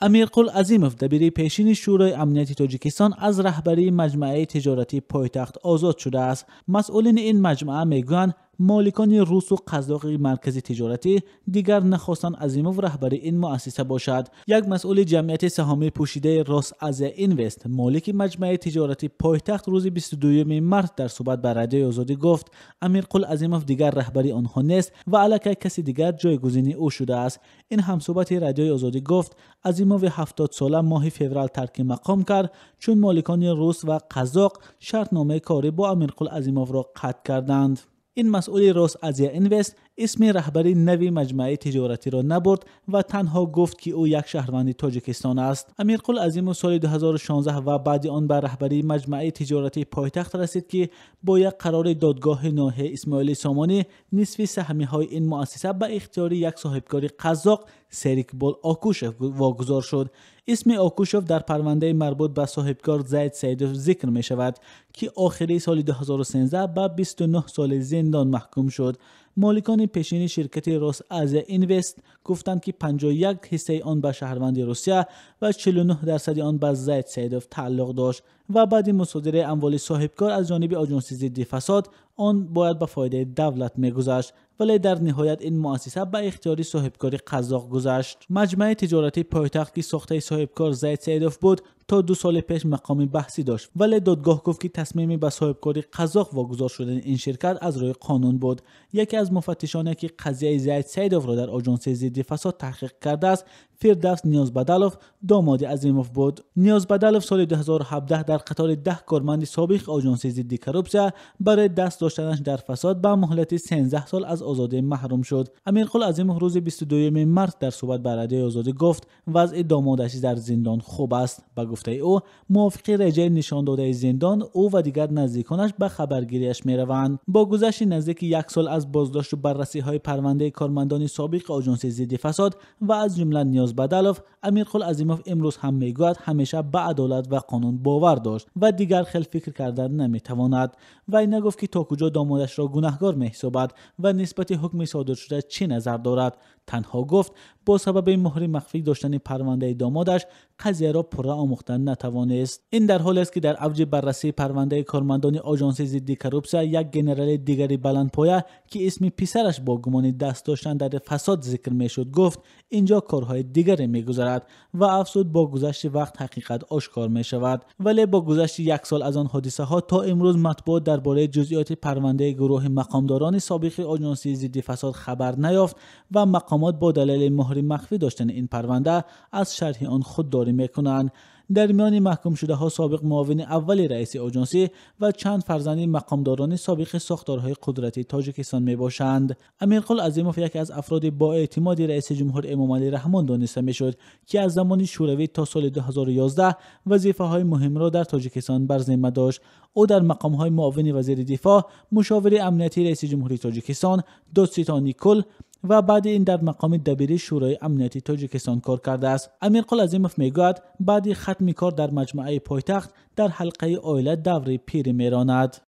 Амирқул Азимов, дабири пешини Шӯрои амнияти Тоҷикистон, аз раҳбарии маҷмӯаи тиҷоратии пойтахт озод шудааст. Масъулини ин маҷмӯа мегӯянд, моликони русу қазоқи маркази тиҷоратӣ дигар нахостанд Азимов раҳбари ин муассиса бошад. Як масъули ҷамъияти саҳомии пӯшидаи Росазия Инвест, молики маҷмӯаи тиҷоратии пойтахт, рӯзи 22 март дар суҳбат ба Радиои Озодӣ гуфт, Амирқул Азимов дигар раҳбари онҳо нест ва аллакай каси дигар ҷойгузини ӯ шудааст. Ин ҳамсуҳбати Радиои Озодӣ гуфт, Азимови 70-сола моҳи феврал тарки мақом кард, чун моликони рус ва қазоқ шартномаи корӣ бо Амирқул Азимовро қатъ карданд. Ин масъули Росазия Инвест исми раҳбари нави маҷмӯаи тиҷоратиро набурд ва танҳо гуфт, ки ӯ як шаҳрванди Тоҷикистон аст. Амирқул Азимов соли 2016 ва баъди он ба раҳбарии маҷмӯаи тиҷоратии пойтахт расид, ки бо як қарори додгоҳи ноҳияи Исмоили Сомонӣ нисфи саҳмиҳои ин муассиса ба ихтиёри як соҳибкори қазоқ Серикбол Окушев вогузор шуд. Исми Окушев дар парвандаи марбут ба соҳибкор Зайд Саидов зикр мешавад, ки охири соли 2013 ба 29 соли зиндон маҳкум шуд. Моликони пешини ширкати Росазия Инвест гуфтанд, ки 51 ҳиссаи он ба шаҳрванди Русия ва 49% он ба Зайд Саидов тааллуқ дошт ва баъди мусодираи амволи соҳибкор аз ҷониби Оҷонси зидди фасод он бояд ба фоидаи давлат мегузашт, вале дар ниҳоят ин муассиса ба ихтиёри соҳибкори қазоқ гузашт. Маҷмӯаи тиҷоратии пойтахт, ки сохтаи соҳибкор Зайд Саидов буд, то 2 соли пеш мақоми баҳсӣ дошт, вале додгоҳ гуфт, ки тасмими ба соҳибкори қазоқ вогузор шудани ин ширкат аз рӯи қонун буд. Яке аз муфаттишоне, ки қазияи Зайд Саидовро дар Оҷонси зидди фасод таҳқиқ кардааст, Фирдавс Ниёзбадалов, домоди Азимов буд. Ниёзбадалов соли 2017 дар қатори 10 корманди собиқи Оҷонси зидди коррупсия барои даст доштанаш дар фасод ба муҳлати 13 сол аз озодӣ маҳрум шуд. Амирқул Азимов рӯзи 22 март дар суҳбат ба Радиои Озодӣ гуфт, вазъи домодаш дар зиндон хуб аст. Ба гуфтаи ӯ, мувофиқи реҷаи нишондодаи зиндон, ӯ ва дигар наздиконаш ба хабаргириаш мераванд. Бо гузашти наздики 1 сол аз боздошту баррасиҳои парвандаи кормандони собиқи Оҷонси зидди фасод ва аз ҷумла Ниёзбадалов, Амирқул Азимов имрӯз ҳам мегӯяд, ҳамеша ба адолат ва қонун бовар дошт ва дигар хел фикр кардан наметавонад. Вай нагуфт, ки то куҷо домодашро гунаҳгор меҳисобад ва нисбати ҳукми содиршуда чӣ назар дорад. Танҳо гуфт, бо сабаби муҳри махфӣ доштани парвандаи домодаш қазияро пурра омӯхтан натавонист. Ин дар ҳолест, ки дар авҷи баррасии парвандаи кормандони Оҷонси зидди коррупсия як генерали дигари баландпоя, ки исми писараш бо гумони даст доштан дар фасод зикр мешуд, гуфт инҷо корҳои дигаре мегузарад ва афзуд, бо гузашти вақт ҳақиқат ошкор мешавад. Вале бо гузашти 1 сол аз он ҳодисаҳо то имрӯз матбуот дар бораи ҷузъиёти парвандаи гурӯҳи мақомдорони собиқи Оҷонси зидди фасод хабар наёфт ва мақомот бо далели муҳри махфӣ доштани ин парванда аз шарҳи он худдорӣ мекунанд. Дар миёни маҳкумшудаҳо собиқ муовини аввали раиси оҷонсӣ ва чанд фарзанди мақомдорони собиқи сохторҳои қудратии Тоҷикистон мебошанд. Амирқул Азимов яке аз афроди боэътимоди раиси ҷумҳур Эмомалӣ Раҳмон дониста мешуд, ки аз замони Шӯравӣ то соли 2011 вазифаҳои муҳимро дар Тоҷикистон бар зимма дошт. Ӯ дар мақомҳои муовини вазири дифоъ, мушовири амниятии раиси ҷумҳурии Тоҷикистон, додситони кул ва баъди ин дар мақоми дабири Шӯрои амнияти Тоҷикистон кор кардааст. Амирқул Азимов мегӯяд, баъди хатми кор дар маҷмӯаи пойтахт дар ҳалқаи оила даври пирӣ меронад.